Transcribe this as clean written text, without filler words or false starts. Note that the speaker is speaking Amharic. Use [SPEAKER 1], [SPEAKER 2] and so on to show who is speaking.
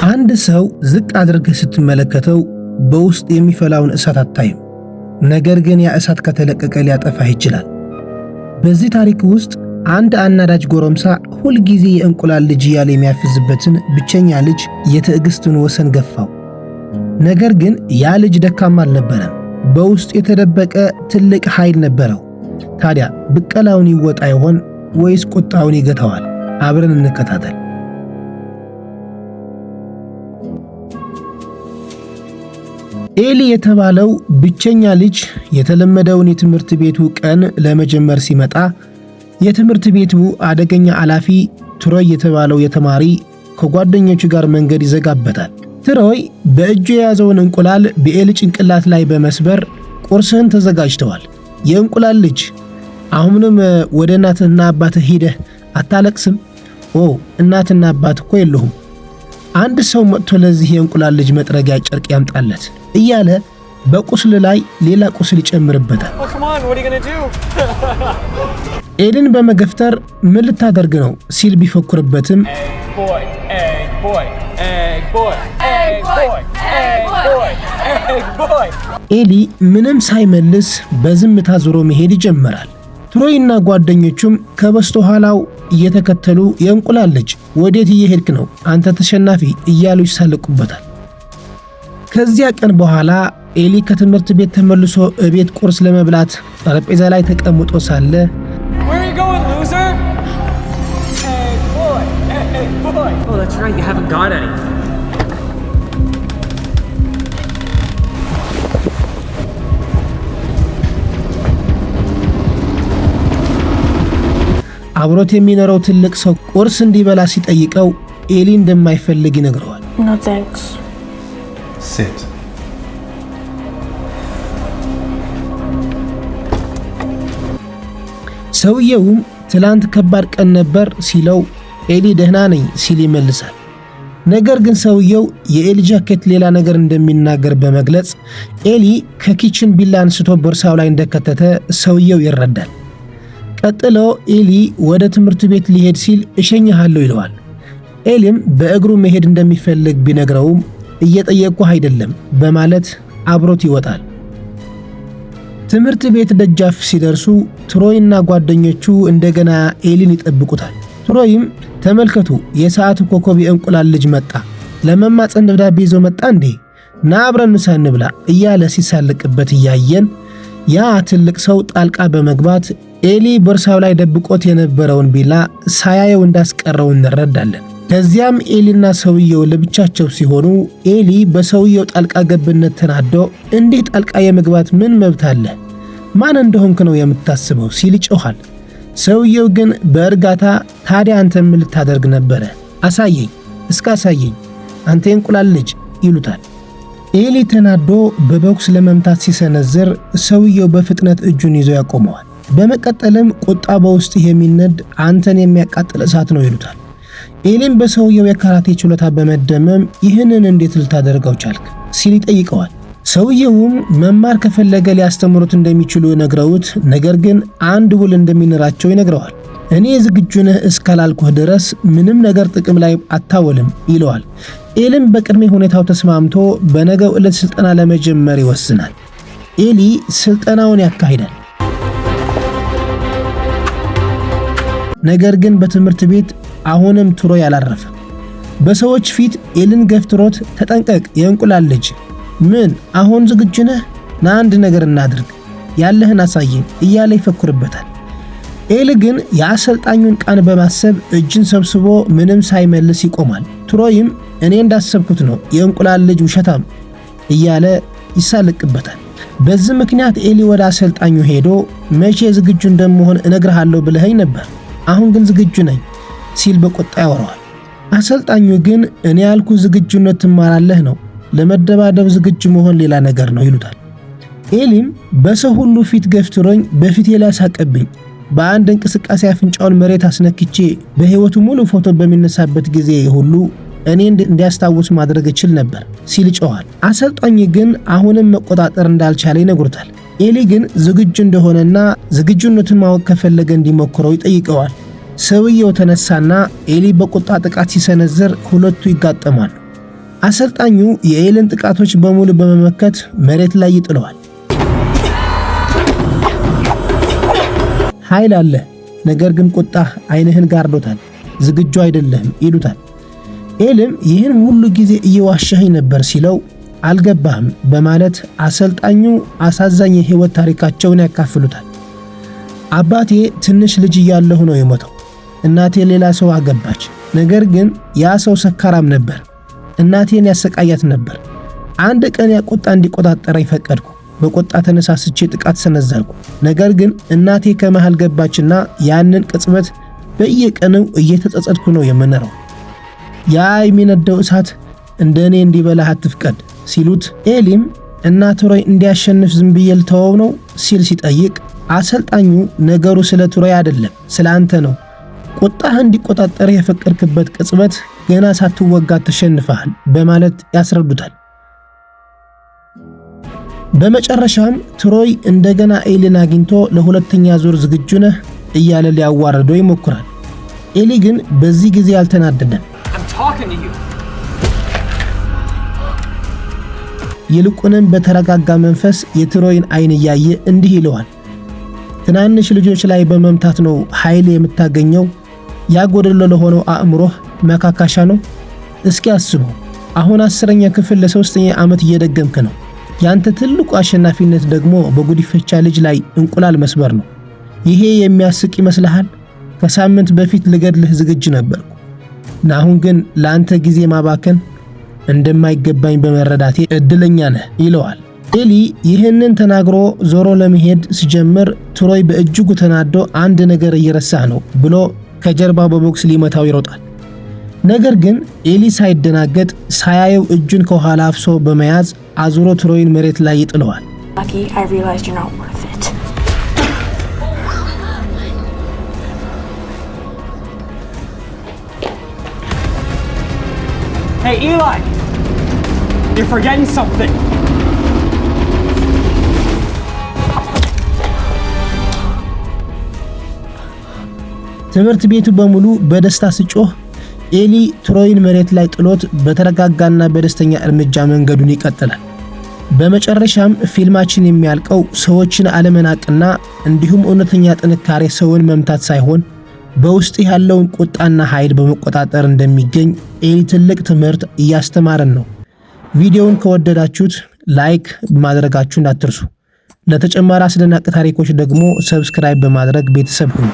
[SPEAKER 1] አንድ ሰው ዝቅ አድርገህ ስትመለከተው በውስጥ የሚፈላውን እሳት አታይም። ነገር ግን ያ እሳት ከተለቀቀ ሊያጠፋህ ይችላል። በዚህ ታሪክ ውስጥ አንድ አናዳጅ ጎረምሳ ሁልጊዜ የእንቁላል ልጅ እያለ የሚያፍዝበትን ብቸኛ ልጅ የትዕግስቱን ወሰን ገፋው። ነገር ግን ያ ልጅ ደካማ አልነበረም። በውስጡ የተደበቀ ትልቅ ኃይል ነበረው። ታዲያ ብቀላውን ይወጣ ይሆን ወይስ ቁጣውን ይገታዋል? አብረን እንከታተል። ኤሊ የተባለው ብቸኛ ልጅ የተለመደውን የትምህርት ቤቱ ቀን ለመጀመር ሲመጣ የትምህርት ቤቱ አደገኛ ኃላፊ ትሮይ የተባለው የተማሪ ከጓደኞቹ ጋር መንገድ ይዘጋበታል። ትሮይ በእጁ የያዘውን እንቁላል በኤሊ ጭንቅላት ላይ በመስበር ቁርስህን ተዘጋጅተዋል፣ የእንቁላል ልጅ አሁንም ወደ እናትህና አባትህ ሂደህ አታለቅስም? ኦ፣ እናትና አባት እኮ የለሁም። አንድ ሰው መጥቶ ለዚህ የእንቁላል ልጅ መጥረጊያ ጨርቅ ያምጣለት እያለ በቁስል ላይ ሌላ ቁስል ይጨምርበታል።
[SPEAKER 2] Oh, come on, what are you gonna do?
[SPEAKER 1] ኤሊን በመገፍተር ምን ልታደርግ ነው ሲል ቢፎክርበትም
[SPEAKER 2] Egg boy, egg boy, egg boy, egg boy, egg boy, egg boy.
[SPEAKER 1] ኤሊ ምንም ሳይመልስ በዝምታ ዞሮ መሄድ ይጀምራል። ትሮይና ጓደኞቹም ከበስተኋላው እየተከተሉ የእንቁላል ልጅ ወዴት እየሄድክ ነው አንተ ተሸናፊ እያሉ ይሳለቁበታል። ከዚያ ቀን በኋላ ኤሊ ከትምህርት ቤት ተመልሶ እቤት ቁርስ ለመብላት ጠረጴዛ ላይ ተቀምጦ ሳለ
[SPEAKER 2] Where are you going, loser? Egg boy, egg boy. Oh, that's right, you haven't got any.
[SPEAKER 1] አብሮት የሚኖረው ትልቅ ሰው ቁርስ እንዲበላ ሲጠይቀው ኤሊ እንደማይፈልግ ይነግረዋል።
[SPEAKER 3] No thanks.
[SPEAKER 4] Sit.
[SPEAKER 1] ሰውየውም ትላንት ከባድ ቀን ነበር ሲለው ኤሊ ደህና ነኝ ሲል ይመልሳል። ነገር ግን ሰውየው የኤሊ ጃኬት ሌላ ነገር እንደሚናገር በመግለጽ ኤሊ ከ kitchen ቢላ አንስቶ ቦርሳው ላይ እንደከተተ ሰውየው ይረዳል። ቀጥሎ ኤሊ ወደ ትምህርት ቤት ሊሄድ ሲል እሸኝሃለሁ ይለዋል። ኤሊም በእግሩ መሄድ እንደሚፈልግ ቢነግረውም እየጠየቅኩህ አይደለም በማለት አብሮት ይወጣል። ትምህርት ቤት ደጃፍ ሲደርሱ ትሮይና ጓደኞቹ እንደገና ኤሊን ይጠብቁታል። ትሮይም ተመልከቱ፣ የሰዓቱ ኮከብ የእንቁላል ልጅ መጣ፣ ለመማፀን ደብዳቤ ይዞ መጣ እንዴ? ና አብረን ምሳ እንብላ እያለ ሲሳለቅበት እያየን ያ ትልቅ ሰው ጣልቃ በመግባት ኤሊ ቦርሳው ላይ ደብቆት የነበረውን ቢላ ሳያየው እንዳስቀረው እንረዳለን። ከዚያም ኤሊና ሰውየው ለብቻቸው ሲሆኑ ኤሊ በሰውየው ጣልቃ ገብነት ተናዶ እንዲህ ጣልቃ የመግባት ምን መብት አለ? ማን እንደሆንክ ነው የምታስበው? ሲል ይጮኻል። ሰውየው ግን በእርጋታ ታዲያ አንተ ምን ልታደርግ ነበረ? አሳየኝ፣ እስካ አሳየኝ፣ አንተ የእንቁላል ልጅ ይሉታል። ኤሊ ተናዶ በቦክስ ለመምታት ሲሰነዝር ሰውየው በፍጥነት እጁን ይዞ ያቆመዋል። በመቀጠልም ቁጣ በውስጥህ የሚነድ አንተን የሚያቃጥል እሳት ነው ይሉታል። ኤሊም በሰውየው የካራቴ ችሎታ በመደመም ይህንን እንዴት ልታደርገው ቻልክ ሲል ይጠይቀዋል። ሰውየውም መማር ከፈለገ ሊያስተምሩት እንደሚችሉ ነግረውት፣ ነገር ግን አንድ ውል እንደሚኖራቸው ይነግረዋል። እኔ ዝግጁ ነህ እስካላልኩህ ድረስ ምንም ነገር ጥቅም ላይ አታውልም ይለዋል። ኤሊም በቅድመ ሁኔታው ተስማምቶ በነገው ዕለት ስልጠና ለመጀመር ይወስናል። ኤሊ ስልጠናውን ያካሂዳል። ነገር ግን በትምህርት ቤት አሁንም ትሮይ አላረፈም። በሰዎች ፊት ኤሊን ገፍትሮት ተጠንቀቅ የእንቁላል ልጅ፣ ምን አሁን ዝግጁ ነህ? ና አንድ ነገር እናድርግ፣ ያለህን አሳየኝ እያለ ይፈክርበታል። ኤሊ ግን የአሰልጣኙን ቃል በማሰብ እጅን ሰብስቦ ምንም ሳይመልስ ይቆማል። ትሮይም እኔ እንዳሰብኩት ነው የእንቁላል ልጅ ውሸታም እያለ ይሳለቅበታል። በዚህ ምክንያት ኤሊ ወደ አሰልጣኙ ሄዶ መቼ ዝግጁ እንደምሆን እነግርሃለሁ ብለኸኝ ነበር፣ አሁን ግን ዝግጁ ነኝ ሲል በቁጣ ያወራዋል። አሰልጣኙ ግን እኔ ያልኩ ዝግጁነት ትማራለህ ነው፣ ለመደባደብ ዝግጁ መሆን ሌላ ነገር ነው ይሉታል። ኤሊም በሰው ሁሉ ፊት ገፍትሮኝ በፊቴ ላይ ሳቀብኝ፣ በአንድ እንቅስቃሴ አፍንጫውን መሬት አስነክቼ በሕይወቱ ሙሉ ፎቶ በሚነሳበት ጊዜ ሁሉ እኔ እንዲያስታውስ ማድረግ እችል ነበር ሲል ይጮኻል። አሰልጣኝ ግን አሁንም መቆጣጠር እንዳልቻለ ይነግሩታል። ኤሊ ግን ዝግጁ እንደሆነና ዝግጁነቱን ማወቅ ከፈለገ እንዲሞክረው ይጠይቀዋል። ሰውየው ተነሳና ኤሊ በቁጣ ጥቃት ሲሰነዝር ሁለቱ ይጋጠማሉ። አሰልጣኙ የኤሊን ጥቃቶች በሙሉ በመመከት መሬት ላይ ይጥለዋል። ኃይል አለ፣ ነገር ግን ቁጣህ ዓይንህን ጋርዶታል፣ ዝግጁ አይደለህም ይሉታል። ኤሊም ይህን ሁሉ ጊዜ እየዋሸኸኝ ነበር ሲለው አልገባህም በማለት አሰልጣኙ አሳዛኝ የህይወት ታሪካቸውን ያካፍሉታል። አባቴ ትንሽ ልጅ እያለሁ ነው የሞተው። እናቴ ሌላ ሰው አገባች። ነገር ግን ያ ሰው ሰካራም ነበር። እናቴን ያሰቃያት ነበር። አንድ ቀን ያ ቁጣ እንዲቆጣጠረኝ ፈቀድኩ። በቁጣ ተነሳስቼ ጥቃት ሰነዘርኩ። ነገር ግን እናቴ ከመሃል ገባችና ያንን ቅጽበት በየቀኑ እየተጸጸትኩ ነው የምኖረው። ያ የሚነደው እሳት እንደ እኔ እንዲበላህ አትፍቀድ ሲሉት ኤሊም እና ትሮይ እንዲያሸንፍ ዝም ብዬ ልተወው ነው ሲል ሲጠይቅ አሰልጣኙ ነገሩ ስለ ትሮይ አይደለም፣ ስለ አንተ ነው። ቁጣህ እንዲቆጣጠርህ የፈቀድክበት ቅጽበት ገና ሳትወጋ ተሸንፈሃል በማለት ያስረዱታል። በመጨረሻም ትሮይ እንደገና ኤሊን አግኝቶ ለሁለተኛ ዙር ዝግጁ ነህ እያለ ሊያዋርደው ይሞክራል። ኤሊ ግን በዚህ ጊዜ አልተናደደም።
[SPEAKER 2] I'm talking to you.
[SPEAKER 1] ይልቁንም በተረጋጋ መንፈስ የትሮይን አይን እያየ እንዲህ ይለዋል። ትናንሽ ልጆች ላይ በመምታት ነው ኃይል የምታገኘው? ያ ጎደሎ ለሆነው አእምሮህ መካካሻ ነው። እስኪ አስበው፣ አሁን 10ኛ ክፍል ለሶስተኛ ዓመት እየደገምክ ነው። ያንተ ትልቁ አሸናፊነት ደግሞ በጉዲፈቻ ልጅ ላይ እንቁላል መስበር ነው። ይሄ የሚያስቅ ይመስልሃል? ከሳምንት በፊት ልገድልህ ዝግጁ ነበርኩ። አሁን ግን ለአንተ ጊዜ ማባከን እንደማይገባኝ በመረዳቴ እድለኛ ነህ ይለዋል። ኤሊ ይህንን ተናግሮ ዞሮ ለመሄድ ሲጀምር ትሮይ በእጅጉ ተናዶ አንድ ነገር እየረሳህ ነው ብሎ ከጀርባ በቦክስ ሊመታው ይሮጣል። ነገር ግን ኤሊ ሳይደናገጥ ሳያየው እጁን ከኋላ አፍሶ በመያዝ አዙሮ ትሮይን መሬት ላይ ይጥለዋል።
[SPEAKER 3] Lucky I realized you're not worth it.
[SPEAKER 2] Hey, Eli! You're forgetting something.
[SPEAKER 1] ትምህርት ቤቱ በሙሉ በደስታ ሲጮህ ኤሊ ትሮይን መሬት ላይ ጥሎት በተረጋጋና በደስተኛ እርምጃ መንገዱን ይቀጥላል። በመጨረሻም ፊልማችን የሚያልቀው ሰዎችን አለመናቅና እንዲሁም እውነተኛ ጥንካሬ ሰውን መምታት ሳይሆን በውስጥ ያለውን ቁጣና ኃይል በመቆጣጠር እንደሚገኝ ኤሊ ትልቅ ትምህርት እያስተማረን ነው። ቪዲዮውን ከወደዳችሁት like ማድረጋችሁን አትርሱ። ለተጨማሪ አስደናቂ ታሪኮች ደግሞ subscribe በማድረግ ቤተሰብ ሁኑ።